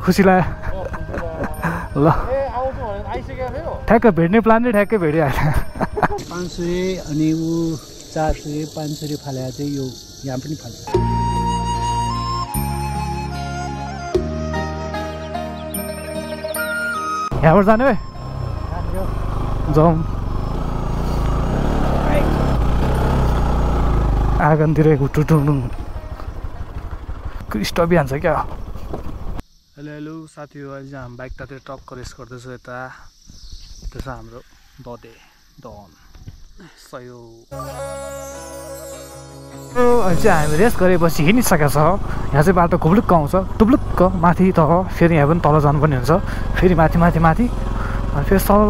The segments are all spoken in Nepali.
खुसी लाग्यो ल ठ्याक्क भेट्ने प्लान चाहिँ ठ्याक्कै भेटिहाल्यो 500 अनि ऊ 400 500 फालेको चाहिँ यो यहाँ पनि फाल्छ यहाँबाट जाने भाइ जाउँ आँगनतिर टुटुङ स्टपी हान्छ क्या हेलो हेलो साथीहरू अहिले चाहिँ हामी बाइक तातिर टक्क रेस गर्दैछौँ यता त्यो छ हाम्रो ददे डन सहयोग अहिले चाहिँ हामी रेस गरेपछि हिँडिसकेको छ यहाँ चाहिँ बाटो खुब्लुक्क आउँछ टुब्लुक्क माथि तल फेरि यहाँ पनि तल जानुपर्ने हुन्छ फेरि माथि माथि माथि अनि फेरि सल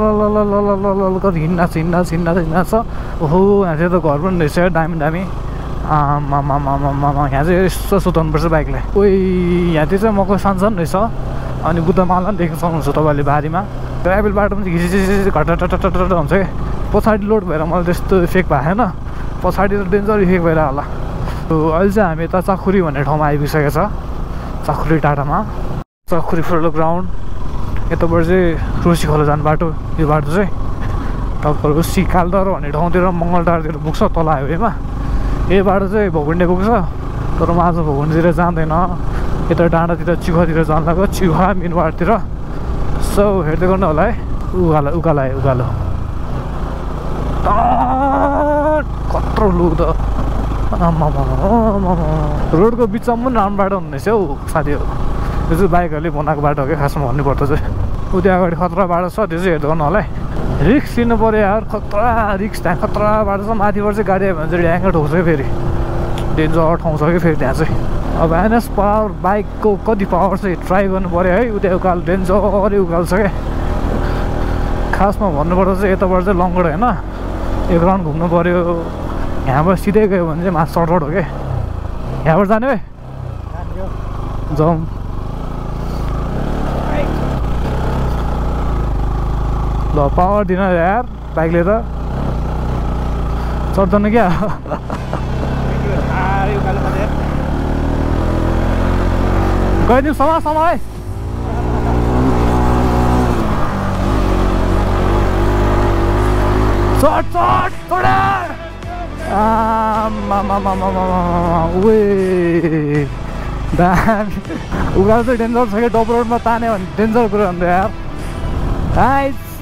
गरेर हिँड्छ ओहो यहाँ चाहिँ त घर पनि रहेछ दामी दामी यहाँ चाहिँ यसो सुताउनुपर्छ बाइकलाई ओइ यहाँतिर चाहिँ मको सानसानो रहेछ अनि बुद्धमाला पनि देख्न सक्नुहुन्छ तपाईँले बारीमा ग्राभेल बाटो पनि घिचिचिचि घटटटटट हुन्छ क्या पछाडि लोड भएर मलाई त्यस्तो इफेक्ट भएको छैन पछाडि त डेन्जर इफेक्ट भएर होला अहिले चाहिँ हामी यता चाखुरी भन्ने ठाउँमा आइपुगिसकेको छ चाखुरी टाटामा चाखुरी फुटबल ग्राउन्ड यताबाट चाहिँ रुसी खोला जाने बाटो यो बाटो चाहिँ टक्क रुसी कालदर भन्ने ठाउँतिर मङ्गलटारतिर पुग्छ तल हाइवेमा यही बाटो चाहिँ भोगुन्डे पुग्छ तर म आज भोगुन्डीतिर जाँदैन यता डाँडातिर चिउखातिर जान लाग्यो चिउखा मिनवारतिर सो हेर्दै गर्नु होला है उकालो उकालो आयो उकालो कत्रो लु त रोडको बिचमा पनि राम्रो बाटो हुँदैछ हौ साथीहरू त्यो चाहिँ बाइकहरूले बनाएको बाटो हो क्या खासमा भन्नुपर्दा चाहिँ उता अगाडि खतरा बाटो छ त्यो चाहिँ हेर्दै गर्नु होला है रिक्स लिनु पऱ्यो यार खतरा रिक्स त्यहाँ खतरा बाटो छ माथिबाट चाहिँ गाडी आयो भने चाहिँ ड्याङ्ग ठोक्छ क्या फेरि डेन्जर ठाउँ छ क्या फेरि त्यहाँ चाहिँ अब एनएस पावर बाइकको कति पावर चाहिँ ट्राई गर्नु पऱ्यो है उता उकालो डेन्जरै उकालो छ क्या खासमा भन्नुपर्दा चाहिँ यताबाट चाहिँ लङ्गड होइन एक राउन्ड घुम्नु पऱ्यो यहाँबाट सिधै गयो भने चाहिँ माथि सर्टकट हो क्या यहाँबाट जाने भाइ जाउँ ल पावर दिन यार बाइकले त चढ्दैन क्या गइदिउँ समय समय चढ चढ चढ उए दामी उकालो चाहिँ डेन्जर छ क्या डब रोडमा तान्यो भने डेन्जर कुरो हुन्छ यार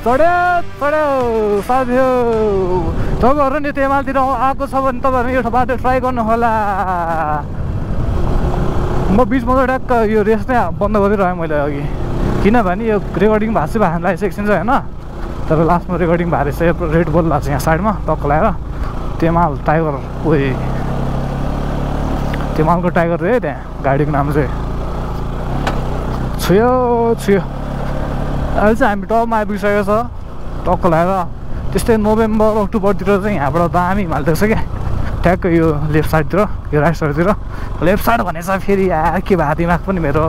चढ्यो चढ्यो साथीहरू तपाईँहरू नि तेमालतिर आएको छ भने तपाईँहरू यो बाटो ट्राई गर्नु होला म बिचमा चाहिँ ट्याक्क यो रेस नै बन्द गरिरहेँ मैले अघि किनभने यो रेकर्डिङ भएको चाहिँ भान लगाइसकेको छ होइन तर लास्टमा रेकर्डिङ भएको रहेछ रेड बल भएको छ यहाँ साइडमा टक्क लगाएर तेमाल टाइगर उयो तेमालको टाइगर रे त्यहाँ गाडीको नाम चाहिँ छुयो छुयो अहिले चाहिँ हामी टपमा आइपुगिसकेको छ टक्क लगाएर त्यस्तै नोभेम्बर अक्टोबरतिर चाहिँ यहाँबाट दामी हिमाल देख्छ क्या ठ्याक्क यो लेफ्ट साइडतिर यो राइट साइडतिर लेफ्ट साइड भनेछ फेरि यार के भयो दिमाग पनि मेरो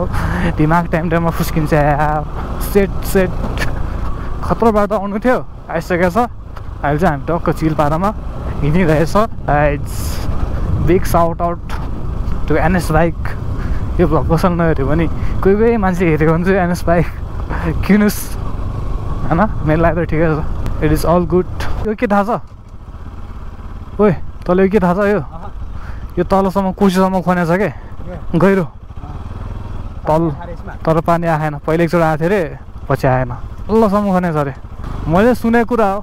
दिमाग टाइम टाइममा फुस्किन्छ यार सेट सेट खतरो बाटो आउनु थियो आइसकेको छ अहिले चाहिँ हामी टक्क चिलपारामा हिँडिरहेछ बिग साउट आउट त्यो एनएस बाइक यो भ्लग कसैले नहेऱ्यो भने कोही कोही मान्छे हेरेको भने चाहिँ एनएस बाइक किनुस् होइन मेरो लागि त ठिकै छ इट इज अल गुड यो के थाहा छ ओए तँलाई के थाहा छ यो तलसम्म कोसीसम्म खनेछ क्या गहिरो तल तर पानी आएन पहिला एकचोटि आएको थियो अरे पछि आएन तलसम्म खनेछ अरे मैले सुनेको कुरा हो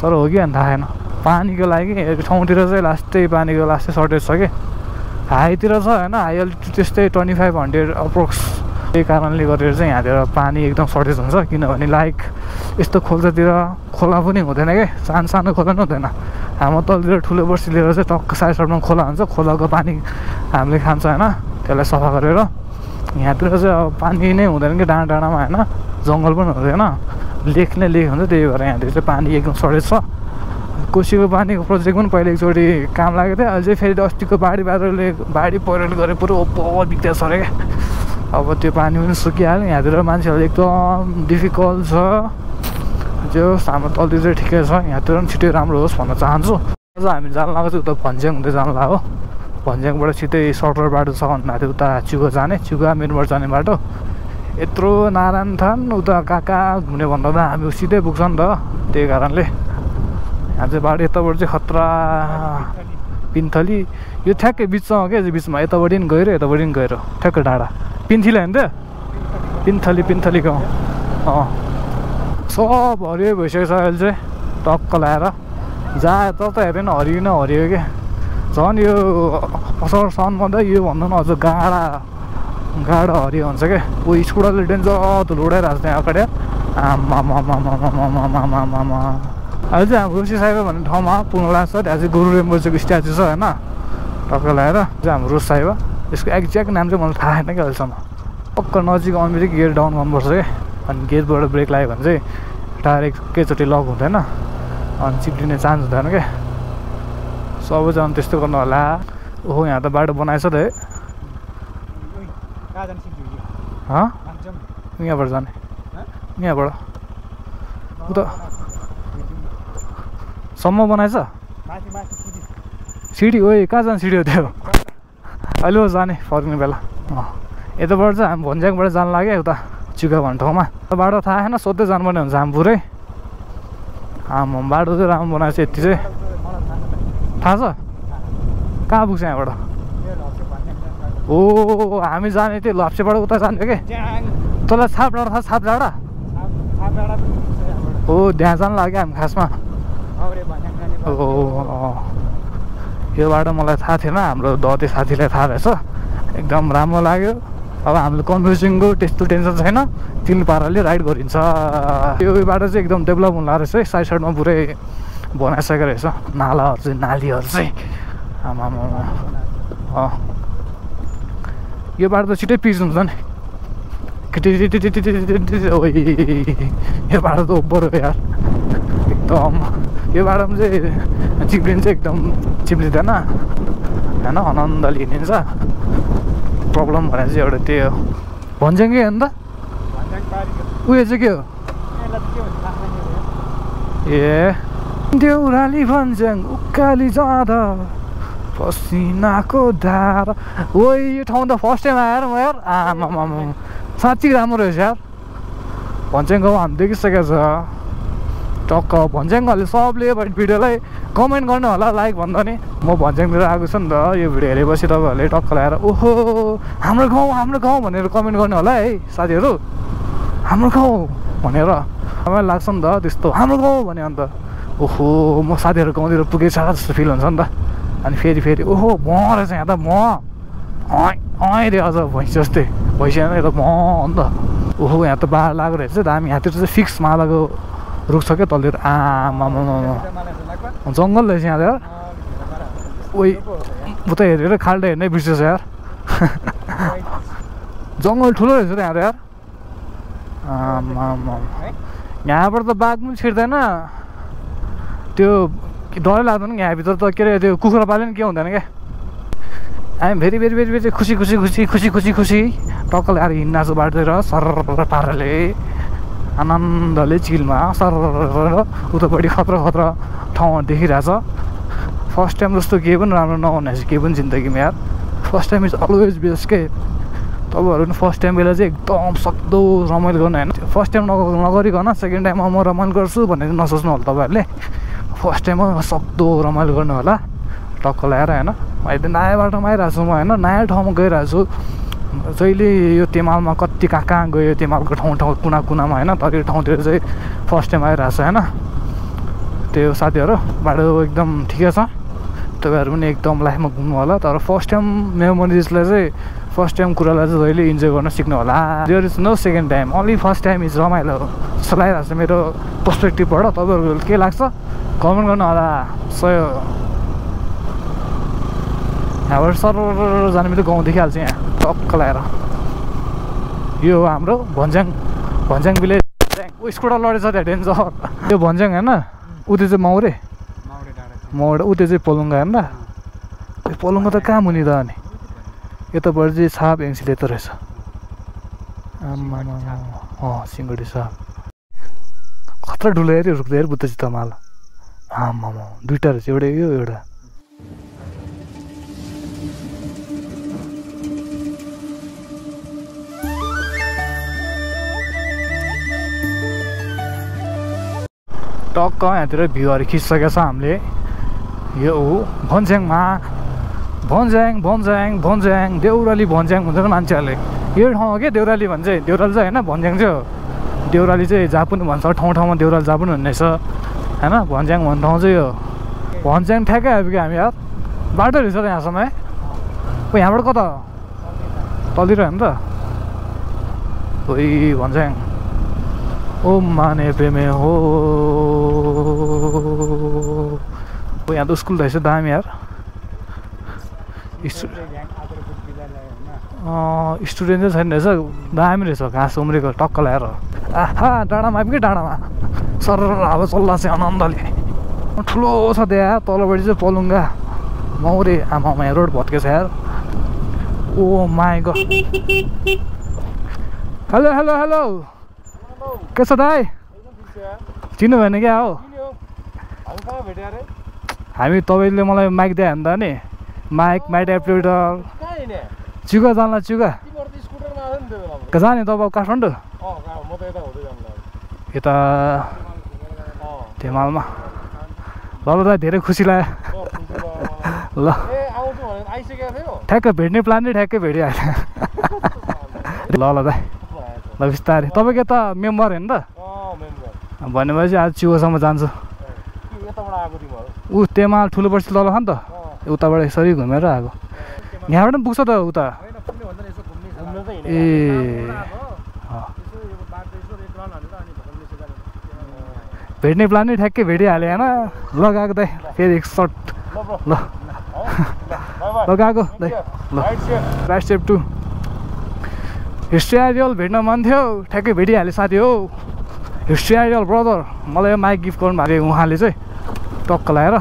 तर हो कि थाहा छैन पानीको लागि ठाउँतिर चाहिँ लास्टै पानीको लास्टै सर्टेज छ कि हाईतिर छ होइन हाई अल्टिट्युड त्यस्तै 2500 अप्रोक्स त्यही कारणले गरेर चाहिँ यहाँतिर पानी एकदम सर्टेज हुन्छ किनभने लाइक यस्तो खोल्सातिर खोला पनि हुँदैन क्या सानो सानो खोला पनि हुँदैन हाम्रो तलतिर ठुलो बर्सी लिएर चाहिँ टक्क साइड साइडमा खोला हुन्छ खोलाको पानी हामीले खान्छ होइन त्यसलाई सफा गरेर यहाँतिर चाहिँ अब पानी नै हुँदैन कि डाँडा डाँडामा होइन जङ्गल पनि हुँदैन लेक नै लेक हुन्छ त्यही भएर यहाँतिर चाहिँ पानी एकदम सर्टेज छ कोसीको पानीको प्रोजेक्ट पनि पहिला एकचोटि काम लागेको थियो अहिले चाहिँ फेरि अस्तिको बाढी पहिरोले गरे पुरो ओपो बिग्दैछ अरे क्या अब त्यो पानी पनि सुकिहाल्यो यहाँतिर मान्छेहरू एकदम डिफिकल्ट छ जो हाम्रो तलतिर चाहिँ ठिकै छ यहाँतिर पनि छिटै राम्रो होस् भन्न चाहन्छु अझ हामी जान लागेको चाहिँ उता भन्ज्याङ हुँदै जानु लाग्यो भन्ज्याङबाट सिधै सर्टकट बाटो छ भन्दा थियो उता चुगा जाने चुगा मेनबाट जाने बाटो यत्रो नारायण थान उता कहाँ घुम्ने भन्दा त हामी सिधै पुग्छ नि त त्यही कारणले यहाँ चाहिँ बाटो यताबाट चाहिँ खतरा पिन्थली यो ठ्याक्कै बिचमा हो क्या बिचमा यतापट्टि पनि गएर यतापट्टि पनि गएर ठ्याक्कै डाँडा पिन्थली होइन त पिन्थली गाउँ सब हरियो भइसकेको छ अहिले चाहिँ टक्क लगाएर जहाँ त हेऱ्यो न हरियो न हरियो क्या झन् यो असार साउनमा त यो भन्दा पनि अझ गाडा हरियो हुन्छ क्या उयो स्कुटरले डेन्जर धुलो उडाइरहेको छ त्यहाँ अगाडि आमामामामामामामामामा अहिले चाहिँ हाम्रो रोसी साइबर भन्ने ठाउँमा पुग्नु लाग्छ त्यहाँ चाहिँ गुरु रेम्बोजीको स्ट्याचु छ होइन टक्क लगाएर चाहिँ हाम्रो रोस साइबर यसको एक्ज्याक्ट नाम चाहिँ मलाई थाहा छैन क्या अहिलेसम्म पक्क नजिक अमेरिक गियर डाउन गर्नुपर्छ क्या अनि गियरबाट ब्रेक लाग्यो भने चाहिँ टायर एकैचोटि लक हुँदैन अनि चिप्लिने चान्स हुँदैन क्या सबैजना त्यस्तो गर्नु होला ओहो यहाँ त बाटो बनाएछ त है यहाँबाट जाने यहाँबाट उता सम्म बनाएछ सिडी ओ कहाँ जाने सिडी हो त्यो अहिले हो जाने फर्किने बेला यताबाट चाहिँ हामी भन्ज्याङबाट जानु लाग्यो उता चुका भन्ने ठाउँमा बाटो थाहा छैन सोध्दै जानुपर्ने हुन्छ हामी पुरै बाटो चाहिँ राम्रो बनाएछ यति चाहिँ थाहा छ कहाँ पुग्छ यहाँबाट ओ हामी जाने त्यो लाप्चेबाट उता जाने कि तँलाई छाप डाँडा थाहा छाप डाँडा हो त्यहाँ जानु लाग्यो हामी खासमा यो बाटो मलाई थाहा थिएन हाम्रो दते साथीलाई थाहा रहेछ एकदम राम्रो लाग्यो अब हामीले कन्फ्युजिङको त्यस्तो टेन्सन छैन चिल पाराले राइड गरिन्छ यो बाटो चाहिँ एकदम डेभलप हुन लागेको रहेछ है साइड साइडमा पुरै बनाइसकेको रहेछ नालाहरू चाहिँ नालीहरू चाहिँ आमामा यो बाटो त छिटै पिच हुन्छ नि यो बाटो त ओभर हो यार एकदम यो बाटोमा चाहिँ चिप्लिन्छ एकदम चिप्लिँदैन होइन आनन्दले हिँडिन्छ प्रब्लम भनेर चाहिँ एउटा त्यही हो भन्ज्याङ के हो नि त उयो चाहिँ के हो ए देउराली भन्ज्याङ उकाली जाँदा पसिनाको धार ओ यो ठाउँ त फर्स्ट टाइम आएर म यार आमामा साँच्ची राम्रो रहेछ यार भन्ज्याङ गाउँ हामी देखिसकेको छ टक्क भन्ज्याङहरूले सबले भिडियोलाई कमेन्ट गर्ने होला लाइक भन्दा नि म भन्ज्याङतिर आएको छु नि त यो भिडियो हेरेपछि तपाईँहरूले टक्क लगाएर ओहो हाम्रो गाउँ भनेर कमेन्ट गर्ने होला है साथीहरू हाम्रो गाउँ भनेर मलाई लाग्छ नि त त्यस्तो हाम्रो गाउँ भने अन्त ओहो म साथीहरू गाउँतिर पुगेछ जस्तो फिल हुन्छ नि त अनि फेरि ओहो म रहेछ यहाँ त म रे अझ भैँसी जस्तै भैँसी यहाँ त म हो नि त ओहो यहाँ त बाढ लागेको रहेछ त हामी यहाँतिर चाहिँ फिक्स मालाको रुख छ क्या तलतिर आमामा जङ्गल रहेछ यहाँ यार उही उता हेरेर खाल्डा हेर्नै बिर्सेछ यार जङ्गल ठुलो रहेछ त यहाँ त यार आमामा यहाँबाट त बाघ पनि छिर्दैन त्यो डरै लाग्दैन यहाँभित्र त के अरे त्यो कुखुरा पाले पनि के हुँदैन क्या हामी फेरि खुसी टक्क ल्याएर हिँड्न छु बाटोतिर सरर पाराले आनन्दले चिलमा सरर उतापट्टि खतरा ठाउँहरू देखिरहेछ फर्स्ट टाइम जस्तो केही पनि राम्रो नहुने रहेछ केही पनि जिन्दगीमा यार first time is always best के तपाईँहरू पनि फर्स्ट टाइम बेला चाहिँ एकदम सक्दो रमाइलो गर्नु होइन फर्स्ट टाइम नगरिकन सेकेन्ड टाइममा म रमाइलो गर्छु भनेर नसोच्नु होला तपाईँहरूले फर्स्ट टाइममा सक्दो रमाइलो गर्नु होला टक्क ल्याएर होइन अहिले नयाँ बाटोमा आइरहेको छु म होइन नयाँ ठाउँमा गइरहेको छु जहिले यो तेमालमा कति कहाँ गयो तेमालको ठाउँ कुनामा होइन तर ठाउँतिर चाहिँ फर्स्ट टाइम आइरहेको छ होइन त्यो साथीहरू बाटो एकदम ठिकै छ तपाईँहरू पनि एकदम लाइफमा घुम्नु होला तर फर्स्ट टाइम मेमोरिजलाई चाहिँ फर्स्ट टाइम कुरालाई चाहिँ जहिले इन्जोय गर्न सिक्नु होला there is no second time only first time is रमाइलो जस्तो लागिरहेको छ मेरो पर्सपेक्टिभबाट तपाईँहरू के लाग्छ कमेन्ट गर्नु होला सय यहाँबाट सर जाने मेरो गाउँ देखिहाल्छ यहाँ टक्क लगाएर यो हो हाम्रो भन्ज्याङ भिलेज ऊ स्कुटर लडेछ त्यहाँ डेन्जर यो भन्ज्याङ होइन उते चाहिँ माउरे उते चाहिँ पोलुङ्गा होइन त्यो पोलुङ्गा त कहाँ मुनि त अनि यताबाट चाहिँ साप एङ्सिले त रहेछ आम्मा सिङ्गडी साप खतरा डुलो हेऱ्यो रुख्दै हेर बुद्ध चित्त माल आम्मा दुईवटा रहेछ एउटा यो एउटा टक्क यहाँतिर भ्यूहरू खिचिसकेको छ हामीले यो हो भन्ज्याङमा भन्ज्याङ देउराली भन्ज्याङ भन्छ मान्छेहरूले यो ठाउँ हो क्या देउराली भन्छ देउराली चाहिँ होइन भन्ज्याङ चाहिँ हो देउराली चाहिँ जहाँ पनि भन्छ ठाउँ ठाउँमा देउराली जहाँ पनि भन्ने छ होइन भन्ज्याङ भन्ने ठाउँ चाहिँ यो भन्ज्याङ ठ्याक्कै आइपुग्यो हामी यार बाटो रहेछ त यहाँसम्म है यहाँबाट कता तलतिर होइन त ओइ भन्ज्याङ ओ माने प्रेमे हो यहाँ त स्कुल रहेछ दामी यार स्टुडेन्ट चाहिँ छैन रहेछ दामी रहेछ घाँस उम्रेको टक्क ल्याएर आहा डाँडामा आइपुग्यो डाँडामा सर अब चल्ला चाहिँ आनन्दले ठुलो छ त्यहाँ तलपट्टि चाहिँ पलुङ्गा मौरे आमामा यहाँ रोड भत्केछ यार oh my god hello hello hello के छ दाइ चिन्नु भएन क्या हो हामी तपाईँले मलाई माइक दियो भने त नि माइक एप्लिकेटर चुगा जान्ला चुगा जाने तपाईँ काठमाडौँ यता धेमालमा ल ल दाइ धेरै खुसी लाग्यो ल ठ्याक्कै भेट्ने प्लान नै ठ्याक्कै भेटिहाल्यो ल ल दाइ ल बिस्तारै तपाईँको यता मेम्बर होइन त भनेपछि आज चिउसम्म जान्छु ऊ तेमा ठुलो पर्सी तल छ नि त उताबाट यसरी घुमेर आएको यहाँबाट पनि पुग्छ त उता ए भेट्ने प्लान नै ठ्याक्कै भेटिहाल्यो होइन लगाएको दाइ फेरि एक सर्ट ल लगाएको दाइ ल राइट स्टेप 2 हिस्ट्री आइडियल भेट्न मन थियो ठ्याक्कै भेटिहाल्यो साथी हो हिस्ट्री आइडियल ब्रदर मलाई यो माइक गिफ्ट गर्नु भएको उहाँले चाहिँ टक्क लाएर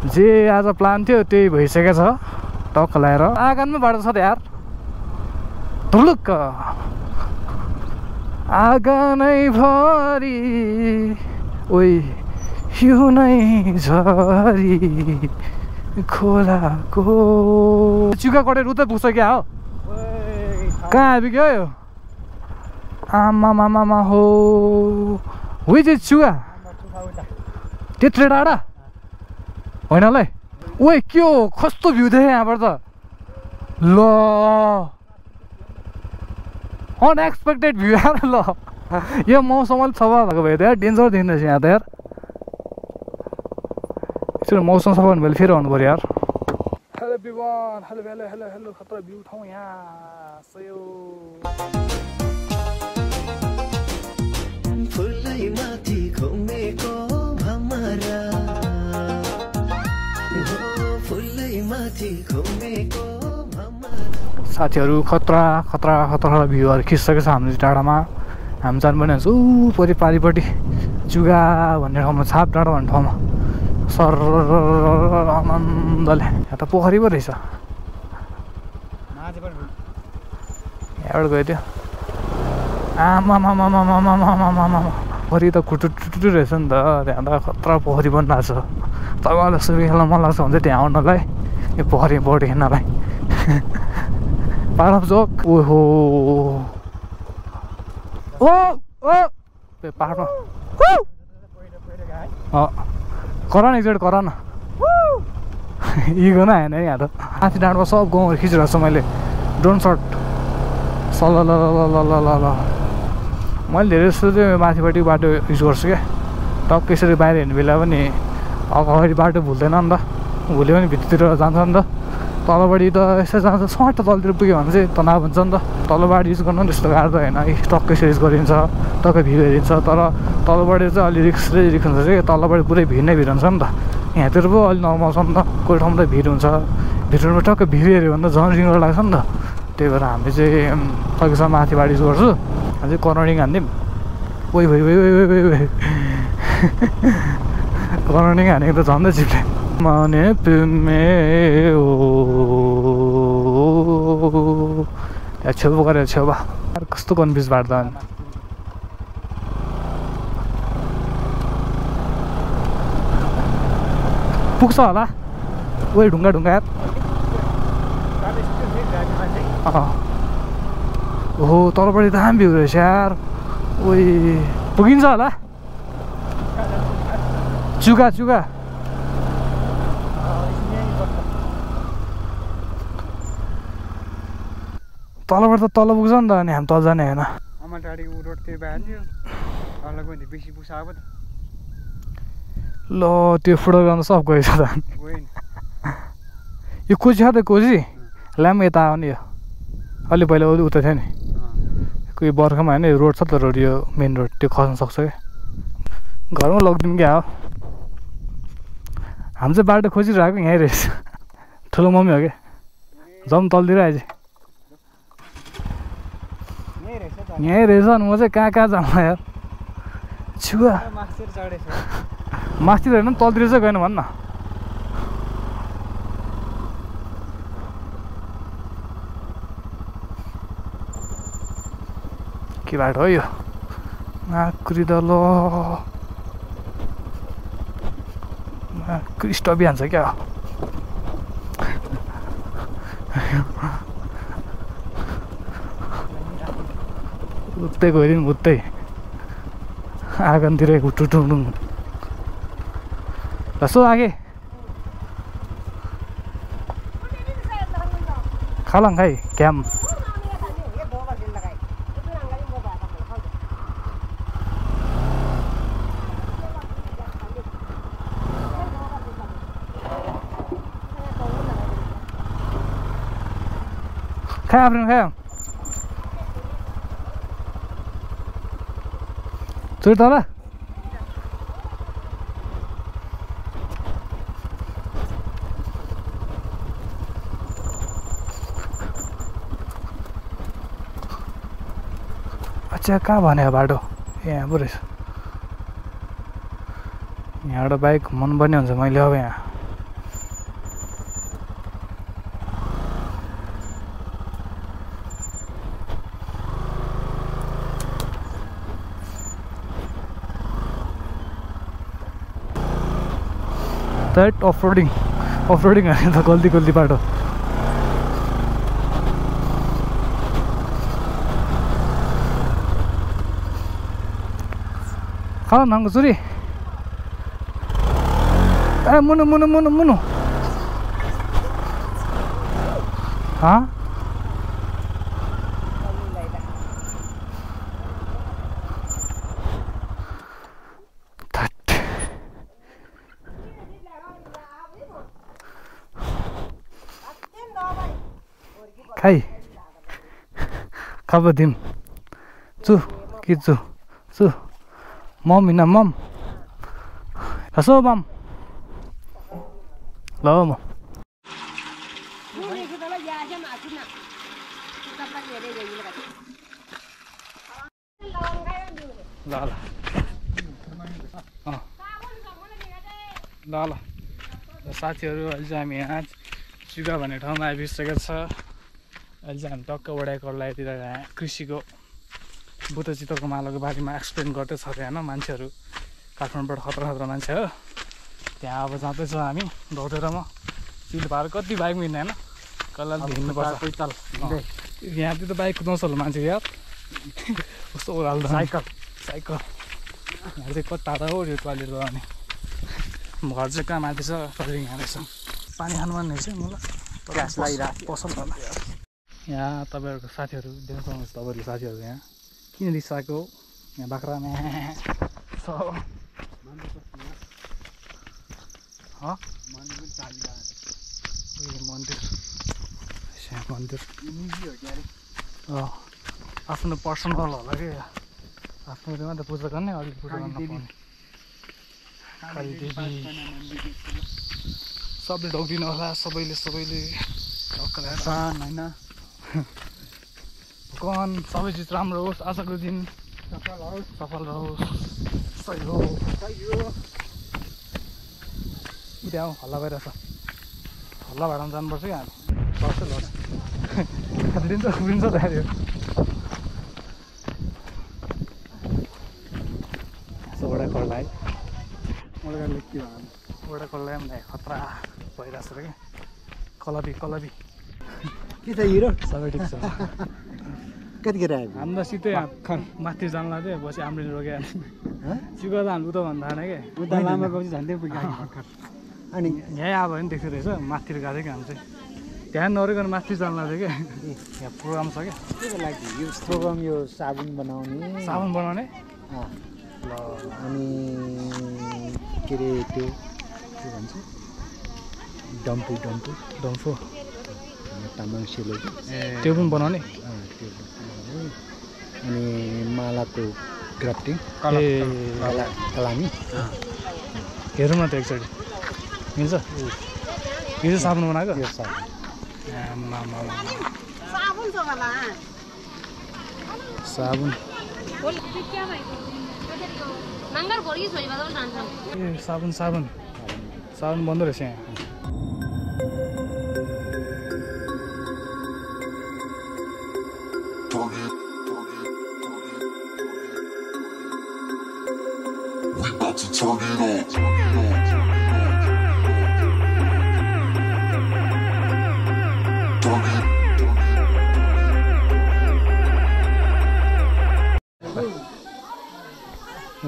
जे आज प्लान थियो त्यही भइसकेको छ टक्क लाएर आँगनमै बाटो छ त यार धुलुक्क आँगनै भरि ओइ हिउँ झरी खोलाको चुका कटेर उतै पुग्छ क्या हो कहाँ आइपुग्यो यो आमामामा हो हुइ चाहिँ चुगा त्यत्रो टाढा होइन होला है ओइ के हो कस्तो भ्यू देखेँ यहाँबाट त ल अनएक्सपेक्टेड भ्यू यार ल यो मौसम अलिक सफा भएको भए त यार डेन्जर देखिँदैछ यहाँ त यार यसरी मौसम सफा हुनु भने फेरि आउनु पऱ्यो यार hello everyone hello hello hello hello खतरा भ्यू ठाउँ यहाँ सयो फुलैमाथि घुमेको भमरा फुलैमाथि घुमेको साथीहरू खतरा खतरा खतरा भ्यूहरू खिचिसकेको छ हामीले टाढामा हामी जानु पनि ऊ परि पारिपट्टि चुगा भन्ने ठाउँमा छाप डाँडा भन्ने ठाउँमा सर आनन्दले यहाँ त पोखरी पो रहेछ यहाँबाट गयो त्यो आमामामामामामामामामा पोखरी त कुटुटुटु रहेछ नि त त्यहाँ त खतरा पोखरी बनिरहेको छ तपाईँलाई सुबि खेल्न मन लाग्छ भने चाहिँ त्यहाँ आउनलाई यो पोखरी बढी खेल्नलाई पारफ जोक ओहो ओ ओ पाहाडमा कर न एकचोटि कर न इगो न आएन यहाँ त माथि डाँडमा सब गाउँहरू खिचिरहेको छ मैले ड्रोन सट सल ल ल ल ल ल मैले धेरै जस्तो चाहिँ माथिपट्टि बाटो युज गर्छु क्या टक्क यसरी बाहिर हिँड्ने बेला पनि अगाडि बाटो भुल्दैन नि त भुल्यो भने भित्रतिर जान्छ नि त तलपट्टि त यसो जान्छ सर्ट तलतिर पुग्यो भने चाहिँ तनाव हुन्छ नि त तलबाट युज गर्नु पनि त्यस्तो गाह्रो त होइन टक्कै युज गरिन्छ टक्कै भिड हेरिन्छ तर तलबाट चाहिँ अलि रिक्स हुन्छ कि तलबाट पुरै भिड नै भिड हुन्छ नि त यहाँतिर पो अलि नर्मल छ नि त कोही ठाउँमा त भिड हुन्छ भिडमा टक्कै भिड हेऱ्यो भने त झन् रिङ्गो लाग्छ नि त त्यही भएर हामी चाहिँ सकेसम्म माथिबाट युज गर्छु अझै कर्नरिङ हान्ने ओइ भइ कर्नरिङ हानेको त झन्डै चिप्ले माने प्रेमे हो छेउ गरेर छेउमा कस्तो कन्फ्युज बाटो त पुग्छ होला ओइ ढुङ्गा ढुङ्गा यार ओहो तलपट्टि दामी भ्यू रहेछ यार ओइ पुगिन्छ होला चुगा चुगा तलबाट त तल पुग्छ नि त अनि हामी तल जाने होइन ल त्यो फुटबल ग्राउन्ड सब गएछ त यो कोची छ त कोची ल्याम यता आउने यो अलि पहिला उता थियो नि कोही बर्खामा होइन यो रोड छ त रोड यो मेन रोड त्यो खस्न सक्छ क्या घरमा लगिदिउँ क्या हो हामी चाहिँ बाटो खोजिरहेको यहीँ रहेछ ठुलो मम्मी हो क्या जाउँ तलतिर आएछ यहीँ रहेछ अनि म चाहिँ कहाँ कहाँ जाऊँ यार छुवा मास्तिर होइन तलतिर चाहिँ गएन भन् न के बाटो हो यो नाकुरी त ल स्टपी हान्छ क्या उतै गइदिउँ उतै आँगनतिरै टुटुङ यसो आगे खालाङ खाइ क्याम खायो आफ्नो खायो चोरी तल अच्छा कहाँ भन्यो बाटो यहाँ पो रहेछ यहाँबाट बाइक मनपर्ने हुन्छ मैले अब यहाँ that off-roading है त गल्ती बाटो खाऊ नाङ्गो चुरी ए मुनु हाँ खाइ खाब दिम चु किचु चु मम हिँड मम हसो मम ल म ल साथीहरू अहिले चाहिँ हामी यहाँ चुगा भन्ने ठाउँमा आइपुगिसकेको छ अहिले चाहिँ हामी टक्क वडाइकरलातिर कृषिको बुद्ध चितवनको मालोको बारेमा एक्सप्लेन गर्दैछ अरे होइन मान्छेहरू काठमाडौँबाट खतरा मान्छे हो त्यहाँ अब जाँदैछौँ हामी दौडेर म चिल पार कति बाइक मिल्ने होइन कसलाई हिँड्नुपर्छ यहाँतिर त बाइक कुदाउँछ होला मान्छे यार कस्तो ओह्राल्दा साइकल यहाँ चाहिँ कति टाढा हो यो टोइलेट गराउने घर चाहिँ कहाँ माथि छ टोइलेट यहाँ रहेछ पानी खानु मन रहेछ मलाई ग्यास लागिरहेको पसल होला यहाँ तपाईँहरूको साथीहरू देख्न सक्नुहुन्छ तपाईँहरूले साथीहरू यहाँ किन रिसाएको यहाँ बाख्रामा मन्दिर आफ्नो पर्सनल होला कि आफ्नो मात्रै पूजा गर्ने अलिक पूजा गर्नु काली देवी सबले ढोकिदिनु होला सबैले होइन भगवान् सबै चिज राम्रो होस् आजको दिन सफल रहोस् सही हो त्यहाँ हल्ला भइरहेछ हल्ला भएर जानुपर्छ कि हामी लड्छ दिन्छ उभिन्छ तयारी सबैवटा खल्ला है मलाई के भन्नु एउटा कल्लाइ खतरा भइरहेको छ कि कलबी के छ हिरो सबै ठिक छ कतिखेर आयो हाम्रो सिधै माथि जान लाग्यो पछि आम्रेले रोक्यो सिको त हामी उता भन्दा होइन कि उता लामा गएपछि झन्डै पुग्यो अनि यहीँ आयो भने देख्दो रहेछ माथितिर गएको थियो कि हामी चाहिँ ध्यान नगरिकन माथि जान लाग्यो क्या यहाँ प्रोग्राम छ क्या के लागि यो प्रोग्राम यो साबुन बनाउने ल अनि के अरे त्यो के भन्छ डम्फु तामाङ सेलरोटी त्यो पनि बनाउने त्यो अनि मालाको ग्राफ्टिङ कलामी हेरौँ न त एकचोटि मिल्छ यो चाहिँ साबुन बनाएको यो साबुन साबुन ए साबुन बन्दो रहेछ यहाँ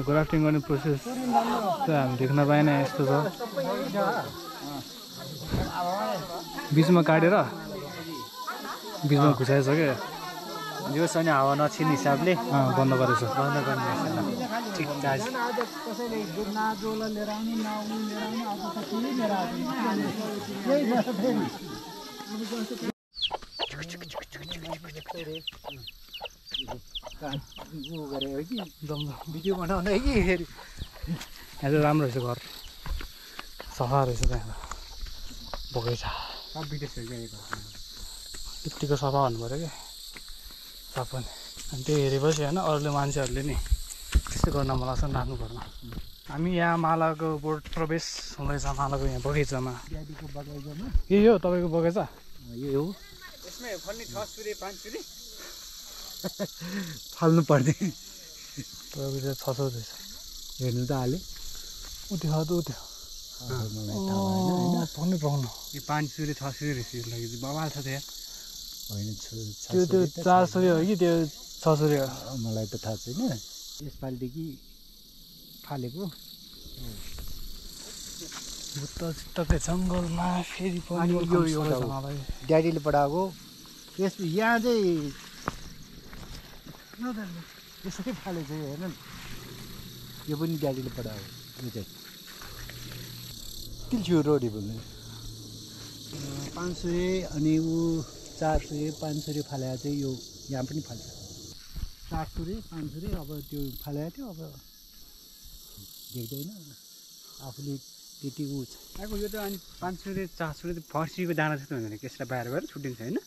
ग्राफ्टिङ गर्ने प्रोसेस त हामी देख्न पाएन यस्तो छ बिचमा काटेर बिचमा घुसाएछ क्या जो छ नि हावा नछिर्ने हिसाबले बन्द गरेछ बन्द गर्ने ठिक चार्ज भिडियो बनाउने कि फेरि यहाँ चाहिँ राम्रो रहेछ घर सफा रहेछ त्यहाँ बगैँचा यत्तिको सफा हुनु पऱ्यो क्या सबै अनि त्यो हेरेपछि होइन अरूले मान्छेहरूले नि त्यस्तै गर्न मन लाग्छ नाच्नु घरमा हामी यहाँ मालाको बोट प्रवेश हुँदैछ मालाको यहाँ बगैँचामा यही हो तपाईँको बगैँचा यो हो यसमै फल्ने 6 सुरे 5 सुरे फाल्नु पर्ने तपाईँको 600 रहेछ हेर्नु त हाले उठ्यो पाउनु यो 5 सुरे 6 सुरे रहेछ यो लागि बवाल छ त्यहाँ होइन त्यो 400 हो कि त्यो 600 हो मलाई त थाहा छैन यसपालिदेखि फालेको बुट्टकै जङ्गलमा फेरि पनि यो ड्याडीले पठाएको यस यहाँ चाहिँ यसरी फालेको छ हेर्नु न यो पनि ड्याडीले पठाएको यो चाहिँ तिल्छु रोडी बोल्नु 500 अनि ऊ 400 500 फालेको चाहिँ यो यहाँ पनि फाल्छ 400 500 अब त्यो फालेको थियो अब देख्दैन आफूले त्यति ऊ छ आएको यो त अनि 500 400 त फर्सीको दाना जस्तो हुन्छ नि त्यसलाई बाहिर बाहिर छुट्टिन्छ होइन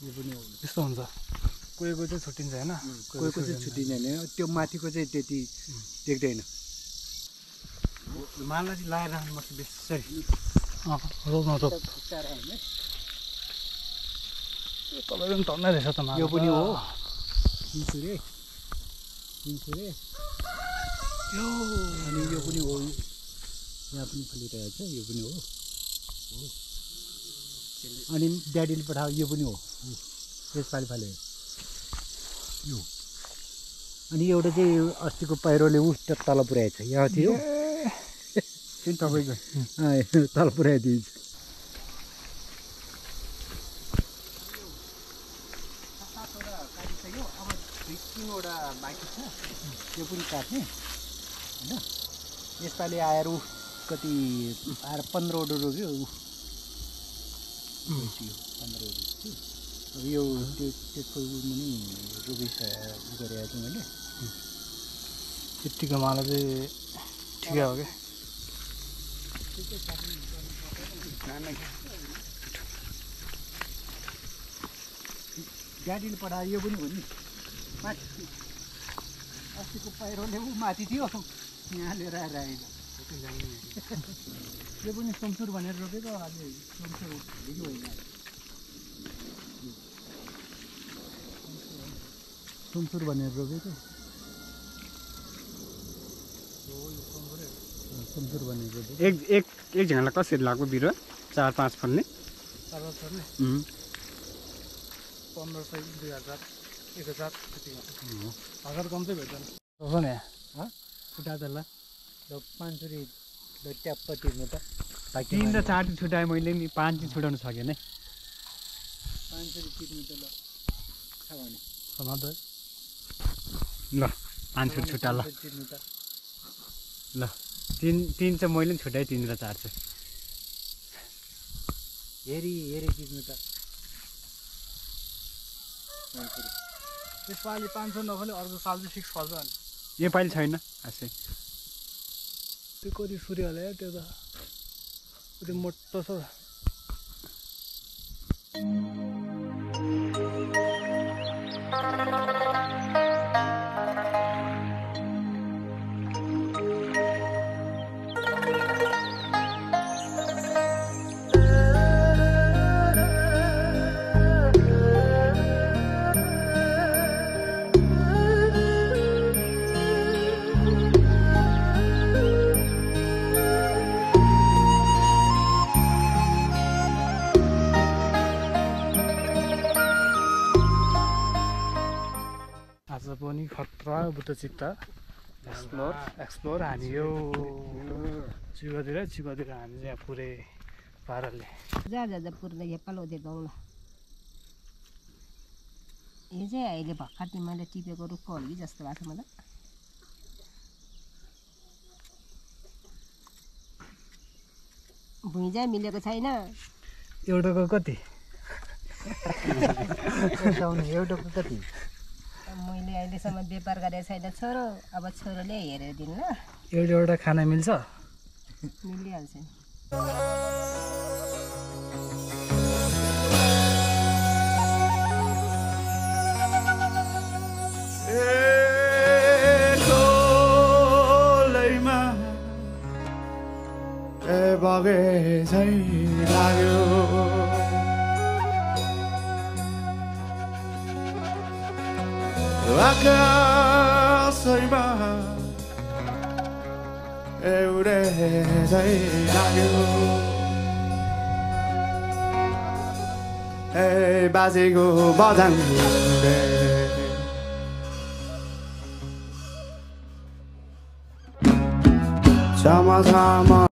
यो पनि त्यस्तो हुन्छ कोहीको चाहिँ छुट्टिन्छ होइन कोहीको चाहिँ छुट्टिँदैन त्यो माथिको चाहिँ त्यति देख्दैन माललाई चाहिँ लगाएर राख्नुपर्छ बेसरी रोप्न रोप तपाईँको पनि टन्नै रहेछ त यो पनि हो 300 अनि यो पनि हो यहाँ पनि फलिरहेको छ यो पनि हो अनि ड्याडीले पठाएको यो पनि हो यसपालि फाल्यो यो अनि एउटा चाहिँ अस्तिको पहिरोले ऊ तल पुर्याएछ यहाँ थियो त्यो तपाईँको तल पुर्याइदिन्छ तीनवटा बाँकी छ त्यो पनि काट्ने होइन यसपालि आएर ऊ कति आएर 15वटा रोप्यो ऊ 15वटा अब यो त्यसको पनि रोपिसकेको गरेको छु मैले यत्तिको माला चाहिँ ठिकै हो क्या ड्याडीले पठायो यो पनि हो नि माथि अस्तिको पहिरोले ऊ माथि थियो यहाँ लिएर आएर आएको यो पनि सोमसुर भनेर रोपेको अहिले सोमसुर भेली होइन सोमसुर भनेर रोपेको सुन्तुर भनेको एक एक एक झ्याङलाई कसरी लाग्यो बिरुवा 4-5 फल्ने 4-5 फल्ने 1500 2000 1000 त्यति हजार कम चाहिँ भेट्दैन हो नि फुटा त ल 500 ल ट्याप्प तिर्नु त 3 र 4 छुटाएँ मैले नि 5 दिन छुटाउनु सकेन है 500 तिर्नु त ल छ भने समाधान ल 500 छुटा ल तिर्नु त ल 3 चाहिँ मैले पनि छुटाएँ 3 र 4 चाहिँ हेरी तिर्नु त यसपालि 500 नफल्ने अर्को साल चाहिँ 6 फल्छ अनि योपालि छैन खासै त्यो कति सूर्य हाल्यो त्यो त त्यो मोटो छ आज पनि खतरा बुद्धचित्त एक्सप्लोर हानियो चिगातिर हामी यहाँ पुरै पाराले जा पुरै हेप्पाल ओदे गाउँला यो चाहिँ अहिले भर्खर मैले टिपेको रुखको हल्की जस्तो भएको छ मलाई भुइँ चाहिँ मिलेको छैन एउटाको कति एउटाको कति मैले अहिलेसम्म व्यापार गरेको छैन छोरो अब छोरोले हेरेर दिनु ल एउटा खाना मिल्छ मिलिहाल्छ नि बगे झै लाग्यो आकाशैमा एउटै झै लाग्यो ए बाजेको बजाङ छामा